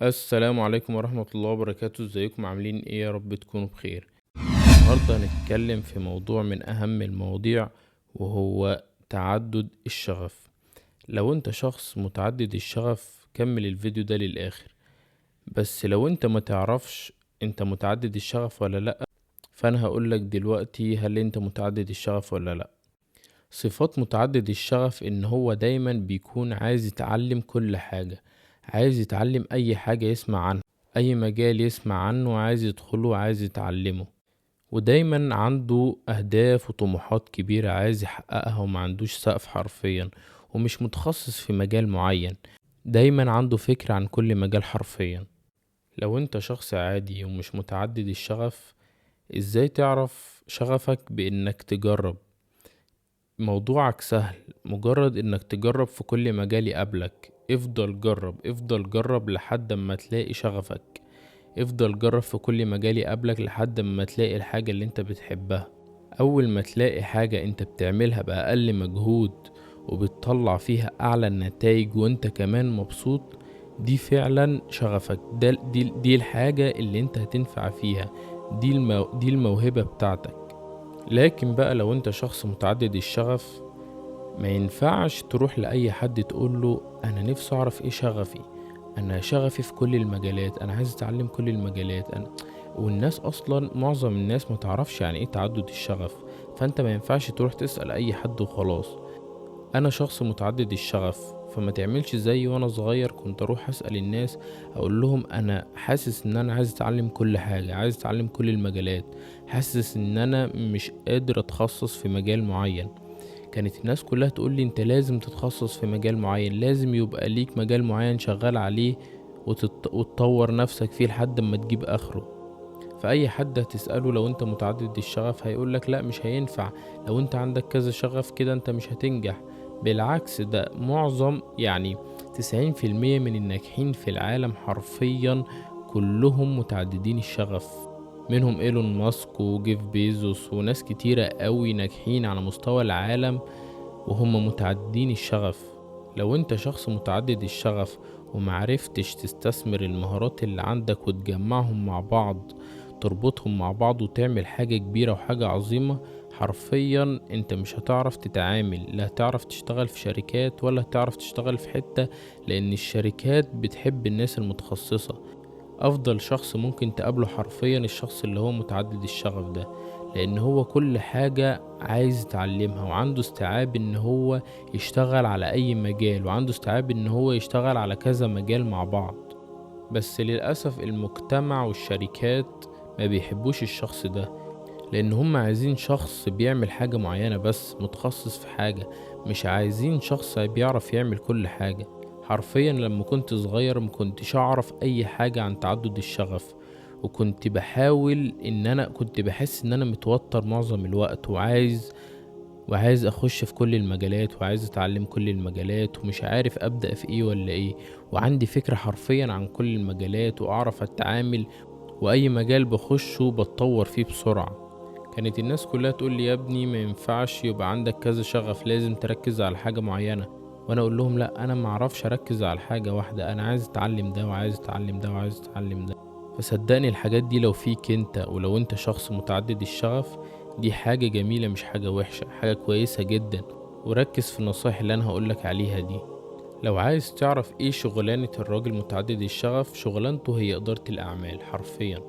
السلام عليكم ورحمة الله وبركاته. ازيكم عاملين ايه؟ يا رب تكونوا بخير. النهاردة هنتكلم في موضوع من اهم المواضيع، وهو تعدد الشغف. لو انت شخص متعدد الشغف كمل الفيديو ده للاخر، بس لو انت ما تعرفش انت متعدد الشغف ولا لا، فانا هقولك دلوقتي هل انت متعدد الشغف ولا لا. صفات متعدد الشغف ان هو دايما بيكون عايز يتعلم كل حاجة، عايز يتعلم اي حاجة يسمع عنها، اي مجال يسمع عنه عايز يدخله وعايز يتعلمه، ودايما عنده اهداف وطموحات كبيرة عايز يحققها وما عندوش سقف حرفيا، ومش متخصص في مجال معين، دايما عنده فكرة عن كل مجال حرفيا. لو انت شخص عادي ومش متعدد الشغف، ازاي تعرف شغفك؟ بانك تجرب. موضوعك سهل، مجرد انك تجرب في كل مجال يقابلك. افضل جرب، افضل جرب لحد ما تلاقي شغفك، افضل جرب في كل مجال يقابلك لحد ما تلاقي الحاجة اللي انت بتحبها. اول ما تلاقي حاجة انت بتعملها بأقل مجهود وبتطلع فيها اعلى النتائج وانت كمان مبسوط، دي فعلا شغفك، دي الحاجة اللي انت هتنفع فيها، دي الموهبة بتاعتك. لكن بقى لو انت شخص متعدد الشغف، ما ينفعش تروح لأي حد تقول له أنا نفسي أعرف إيه شغفي، أنا شغفي في كل المجالات، أنا عايز أتعلم كل المجالات، أنا والناس أصلا معظم الناس ما تعرفش يعني إيه تعدد الشغف، فأنت ما ينفعش تروح تسأل أي حد وخلاص. أنا شخص متعدد الشغف، فما تعملش زي وأنا صغير كنت أروح أسأل الناس أقول لهم أنا حاسس إن أنا عايز أتعلم كل حاجة، عايز أتعلم كل المجالات، حاسس إن أنا مش قادر أتخصص في مجال معين. كانت الناس كلها تقول لي انت لازم تتخصص في مجال معين، لازم يبقى ليك مجال معين شغال عليه وتطور نفسك فيه لحد ما تجيب اخره. فأي حد هتسأله لو انت متعدد الشغف هيقول لك لا مش هينفع، لو انت عندك كذا شغف كده انت مش هتنجح. بالعكس، ده معظم 90% من الناجحين في العالم حرفيا كلهم متعددين الشغف، منهم ايلون ماسك وجيف بيزوس وناس كتيرة قوي ناجحين على مستوى العالم وهم متعددين الشغف. لو انت شخص متعدد الشغف ومعرفتش تستثمر المهارات اللي عندك وتجمعهم مع بعض، تربطهم مع بعض وتعمل حاجة كبيرة وحاجة عظيمة، حرفيا انت مش هتعرف تتعامل، لا هتعرف تشتغل في شركات ولا هتعرف تشتغل في حتة، لان الشركات بتحب الناس المتخصصة. افضل شخص ممكن تقابله حرفيا الشخص اللي هو متعدد الشغف ده، لان هو كل حاجة عايز يتعلمها وعنده استيعاب ان هو يشتغل على اي مجال، وعنده استيعاب ان هو يشتغل على كذا مجال مع بعض. بس للأسف المجتمع والشركات ما بيحبوش الشخص ده، لان هم عايزين شخص بيعمل حاجة معينة بس، متخصص في حاجة، مش عايزين شخص بيعرف يعمل كل حاجة. حرفيا لما كنت صغير ما كنتش اعرف اي حاجة عن تعدد الشغف، وكنت بحاول ان انا كنت بحس ان انا متوتر معظم الوقت، وعايز اخش في كل المجالات وعايز اتعلم كل المجالات ومش عارف ابدأ في ايه ولا ايه، وعندي فكرة حرفيا عن كل المجالات واعرف اتعامل، واي مجال بخشه بتطور فيه بسرعة. كانت الناس كلها تقول لي يا ابني ما ينفعش يبقى عندك كذا شغف، لازم تركز على حاجة معينة، وانا اقول لهم لا انا ما اعرفش اركز على حاجة واحدة، انا عايز اتعلم ده وعايز اتعلم ده وعايز اتعلم ده. فصدقني الحاجات دي لو فيك انت، ولو انت شخص متعدد الشغف، دي حاجة جميلة مش حاجة وحشة، حاجة كويسة جدا. وركز في النصائح اللي انا هقولك عليها دي. لو عايز تعرف ايه شغلانة الراجل متعدد الشغف، شغلانته هي إدارة الأعمال. حرفيا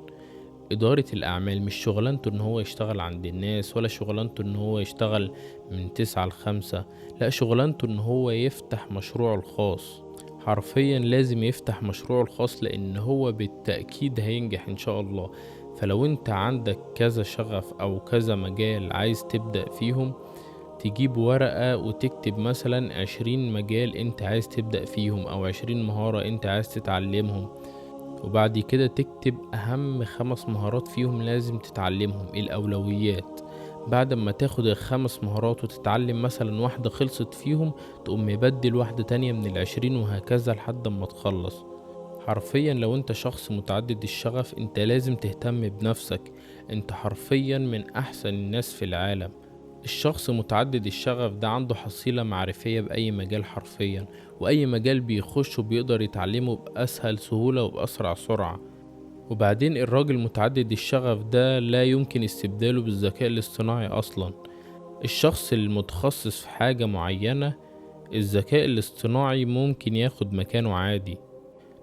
إدارة الأعمال، مش شغلانته إن هو يشتغل عند الناس، ولا شغلانته إن هو يشتغل من 9 ل5، لا شغلانته إن هو يفتح مشروعه الخاص. حرفيا لازم يفتح مشروعه الخاص، لأن هو بالتأكيد هينجح إن شاء الله. فلو أنت عندك كذا شغف أو كذا مجال عايز تبدأ فيهم، تجيب ورقة وتكتب مثلا 20 مجال أنت عايز تبدأ فيهم، أو 20 مهارة أنت عايز تتعلمهم، وبعد كده تكتب أهم 5 مهارات فيهم لازم تتعلمهم، الأولويات. بعد ما تاخد ال5 مهارات وتتعلم مثلا واحدة خلصت فيهم، تقوم مبدل واحدة تانية من 20، وهكذا لحد ما تخلص. حرفيا لو انت شخص متعدد الشغف انت لازم تهتم بنفسك، انت حرفيا من أحسن الناس في العالم. الشخص متعدد الشغف ده عنده حصيلة معرفية بأي مجال حرفيا، وأي مجال بيخشه بيقدر يتعلمه بأسهل سهولة وبأسرع سرعة. وبعدين الراجل متعدد الشغف ده لا يمكن استبداله بالذكاء الاصطناعي أصلا. الشخص المتخصص في حاجة معينة الذكاء الاصطناعي ممكن ياخد مكانه عادي،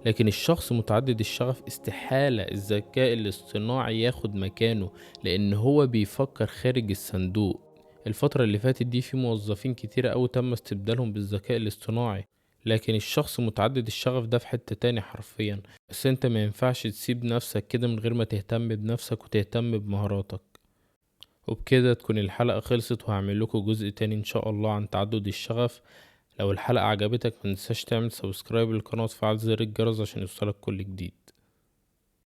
لكن الشخص متعدد الشغف استحالة الذكاء الاصطناعي ياخد مكانه، لأن هو بيفكر خارج الصندوق. الفترة اللي فاتت دي في موظفين كتيرة أوي تم استبدالهم بالذكاء الاصطناعي، لكن الشخص متعدد الشغف ده في حتة تاني حرفيا. بس انت ما ينفعش تسيب نفسك كده من غير ما تهتم بنفسك وتهتم بمهاراتك. وبكده تكون الحلقة خلصت، وهعمل لكم جزء تاني ان شاء الله عن تعدد الشغف. لو الحلقة عجبتك ما تنساش تعمل subscribe للقناة وتفعل زر الجرس عشان يوصلك كل جديد.